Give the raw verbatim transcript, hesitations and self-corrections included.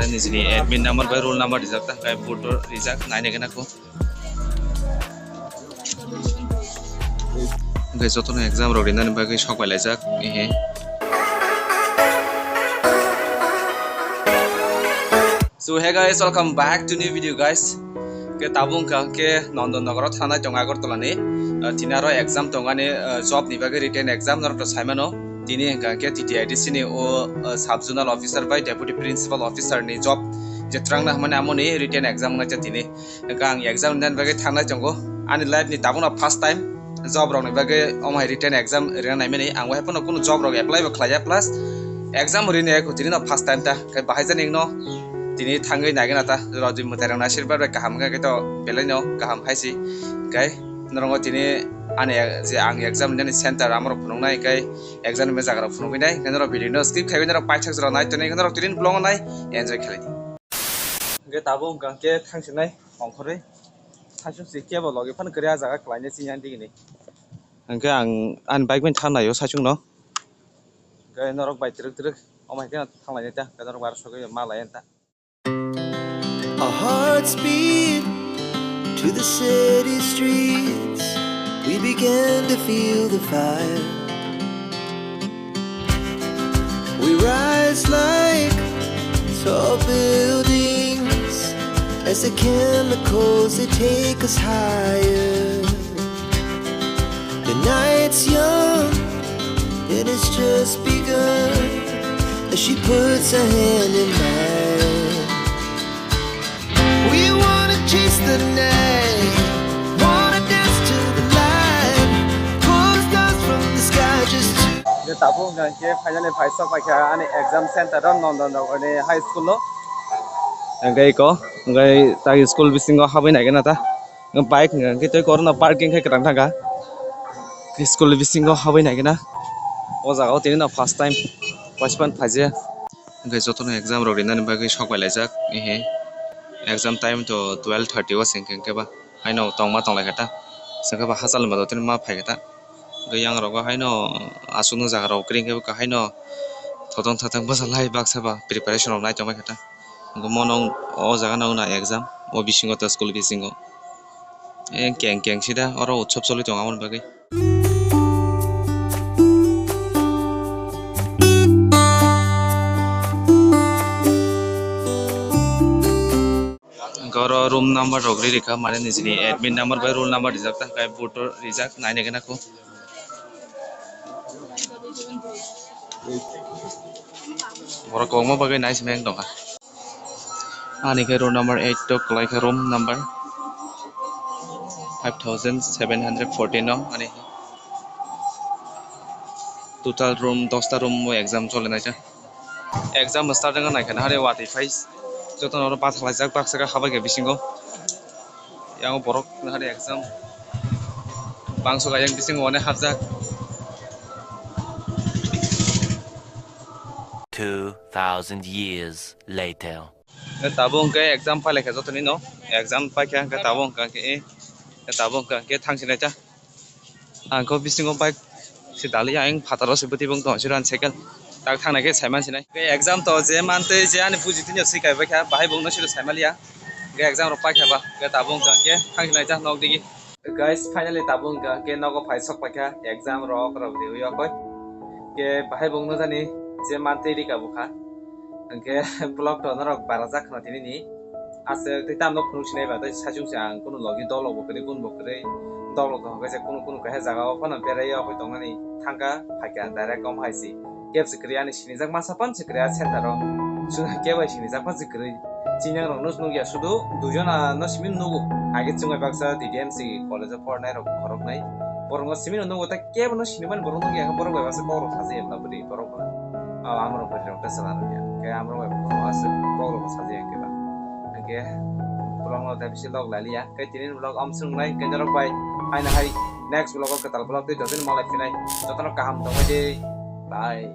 Nijini admit number bai roll number rijak ta, hwnkhe board o rijak, naina gana kho. Hwnkhe jotono exam rok rinani bagwi sok bai laijak, ehe. So hey guys, welcome back to new video guys. Ke tabuk wngkha ke Nondon Nogoro thanai tongo Agartala ni. Ah, tini aro exam tongani, ah, job ni bagwi written exam norok to saimano. Tini wngkha ke T T I D C ni o, ah, sub zonal officer bai deputy principal officer ni job je twrangna hwnmani amoni written exam wngnaijak tini. Hwnkhe ang exam rinani bagwi thangnai tongo. Ani life ni tabukno first time job rokni bagwi omo hai written exam rina naimani. Ang wngkha phano kunu job rok apply bo khlaiya, plus exam rinai tini no first time ta. Khe bahai jani no tini thangwi naigwna ta. Rojui mwtai rokni asirwad bai kaham wngkha khe to belai no kaham haisi. Khe norok tini ani je ang exam rinani center amorok phunuknai, khe exam ni jaga rok phunuknai. Khe norok video no skip khaiwi norok paithak jora nai tonwi khe norok tini vlog nai enjoy khlai di. Hwnkhe tabuk wngkha khe thangsinai ongkhorwi. Saichung si kebo logi phano kwrwi ah jaga kwlaina chini ani digini. Hwnkhe ang ani bike bai thang naio saichung no. Hwnkhe norok bai twrwk twrwk omo hai khe thang lainai ta, hwnkhe norok bai sogwi ma lai ta. Our hearts beat to the city streets. We began to feel the fire. We rise like tall buildings as the chemicals, they take us higher. The night's young and it's just begun as she puts her hand in mine. We wanna chase the night, wanna dance to the light, pull the stars from the sky just to. Je tabuk hwnkha khe finally phai sok paikha ani exam center o Nondon Nogorni high school o. Hwnkhe iko, hwnkhe ta school bisingo habwi naikhe na ta. Bike hwnkhe tei corona parking khe kwtang thangkha. School bisingo habwi naikhe na. O jaga o tini no first time postpone phaijak. Hwnkhe jotono exam rok rinani bagwi sok bai laijak, ehe. Exam time to twelve thirty o se hwnkhe ba. Haino tongma tonglaikha ta. Hwnkhe ba hachal ni bazar tini ma phaikha ta. Hwnkhe yang rogo haino aswkno jaga rok kwrwi hwnkhe ba haino thotong thotong bwsa lai baksa ba preparation rok nai tongbaikha ta. Hwnkhe mono o jaga no wngna exam o bisingo ta school bisingo. Keng keng sida oro utsob choli tongo aboni bagwi. Hwnkhe oro room number rok ri rikha, mane nijini admit number bai roll number rijak ta, hwnkhe board o rijak, naina gana kho. Borok kwbangma bagwi nai simi wng tongkha. Ani khe roll number eight to kwlai khe room number five thousand seven hundred fourteen no ani. Total room dosta room o exam choli naijak. Exam start wngkha naikhe nahari watwi phai jotono oro bathalaijak baksa khe habai khe bisingo. Yang borok nahari exam bangso kha yang bisingo onek hapjak. Two thousand years later. Tabuk hwnkhe exam pailai kha jotoni no. Exam paikha hwnkhe tabuk hwnkhe, eh, tabuk hwnkhe thangsinai ta. Ang kho bisingo bike se daliya, ang phataro se bwtwi bwng tong siro ani cycle tak thangnai khe saiman sinai. Hwnkhe exam to je mantwi je ani buji tini swi kaibai kha, bahai bwngno siro saimaliya. Hwnkhe exam rok paikha ba, hwnkhe tabuk hwnkhe thangsinai ta nok digi. Guys, finally tabuk hwnkha khe nogo phai sok paikha, exam rok rok riwi okoi. Khe bahai bwngno jani je mantwi rika bukha. Hwnkhe vlog to norok bara jak khna tini ni. Aswk tei tamno phunuk sinai ba tei saichung se ang kunu logi dolok bo kwrwi, kunu bo kwrwi. Dolok to hwnkhe se kunu kunu kaisa jaga o phano berai okoi tongnani thangkha, phaikha direct omo hai se. Kebo se kwrwi ani sinijak masa phano se kwrwi a center o. Chwng kebo hai sinijak phano se kwrwi. Chini ang rok no nukya sudu duijon no simi nugo. Age chwng bai baksa D D M C college o pornai rok khoroknai. Borok no simi no nugo tei kebo no sinimani borok nukya khe borok bai baksa kok rok sajakya bwla bwrwi borok bo. O amrok bwrwi rok ta chwla rokya. Khe amrok bai borok aswk kok rok sajakya khe ba. Hwnkhe vlog no tei bisi log lailiya. Khe tini ni vlog amswk wngnai khe norok bai haino hai next vlog o kwtal vlog tei jotono malai phinai. Jotono kaham tongwi di. Bye.